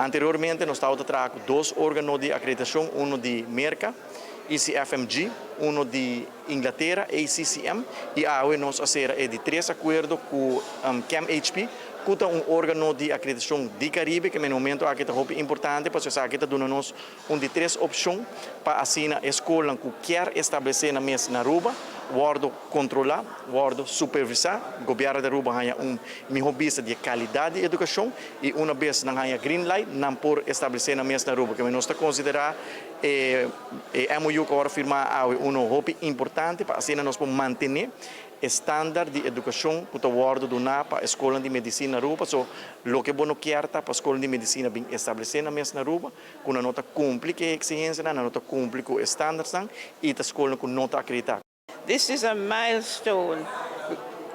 Anteriormente nos tabata traha cu dos organo di acreditacion, uno di Merca, ECFMG, uno di Inglatera, ACCM, y awe nos a cera e di tres acuerdo cu CAMHP, cu ta un organo di acreditacion di Caribe, cu na e momento aki ta hopi importante, pasobra esaki ta duna nos un di tres opcion pa asina e scol cu kier establece nan mes na Aruba, wordo controla, wordo supervisa, gobierno di Aruba haya un miho bista di calidad di educacion y una bes nan haya green light, nan por establece nan mes na Aruba, cu nos ta considera e MOU cu awor firma awe uno hopi importante pa asina nos por mantene standaard di educacion cu ta wordo duna pa scol di medicina na Aruba. So, loke bo no kier ta pa scol di medicina bin establece nan mes na Aruba, cu no ta cumpli cu exigencia, no ta cumpli cu standards y ta scol cu no ta acredita. This is a milestone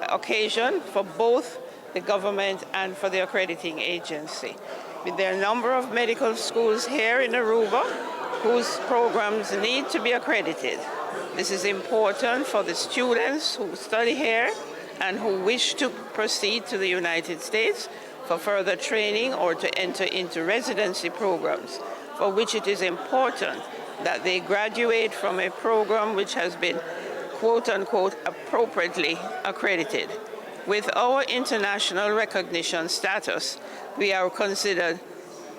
occasion for both the government and for the accrediting agency. There are a number of medical schools here in Aruba whose programs need to be accredited. This is important for the students who study here and who wish to proceed to the United States for further training or to enter into residency programs, for which it is important that they graduate from a program which has been, quote unquote, appropriately accredited. With our international recognition status, we are considered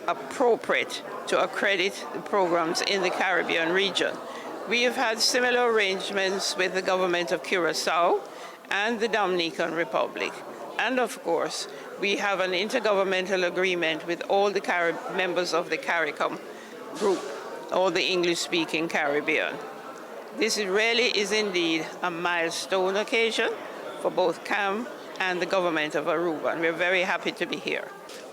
appropriate to accredit the programs in the Caribbean region. We have had similar arrangements with the government of Curacao and the Dominican Republic. And of course, we have an intergovernmental agreement with all the Carib members of the CARICOM group, all the English-speaking Caribbean. This really is indeed a milestone occasion for both CAM and the government of Aruba, and we're very happy to be here.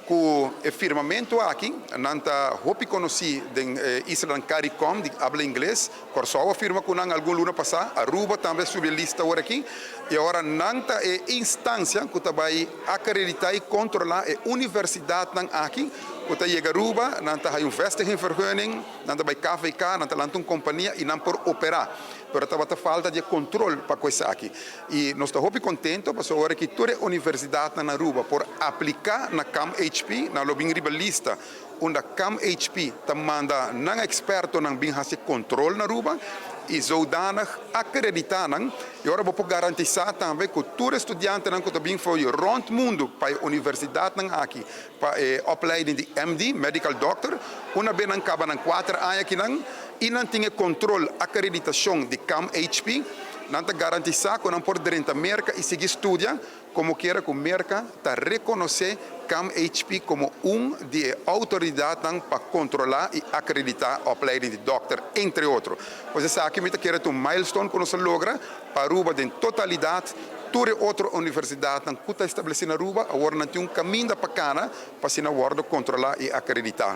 Cu e firmamento aki, nan ta hopi conoci den isla CARICOM di abla ingles, Corsou a firma cu nan algun luna pasa, Aruba tambe a subi lista awor aki, y awor nan ta e instancia cu ta bay acredita y controla e universidad nan aki, cu ta yega Aruba, nan ta un vestigingvergunning, nan ta bay KVK, nan ta lanta un compania y nan por opera. Pero tabata falta di control pa cos aki. Y nos ta hopi contento, pasobra awor cu tur universidad na Aruba por aplica na CAMHP, nan lo bin riba lista, unda CAMHP ta manda nan experto nan bin haci control na Aruba y zodanig acredita nan y awor por garantisa tambe cu tur studiante nan cu ta bin for rond mundo pa e universidad nan aki pa e opleiding di MD, medical doctor, una bes nan caba nan 4 aña aki nan y nan tin control, acreditacion di CAMHP, nan ta garantisa cu nan por drenta Merca y sigui studia como kiera, cu Merca ta reconoce CAMHP como un di autoridad pa controla y acredita opleiding di dokter, entre otro. Pues esaki mi ta kere un milestone cu nos a logra pa Aruba den totalidad, tur otro universidad cu ta estableci na Aruba, awor nan tin un caminda pa cana pa asina wordo controla y acredita.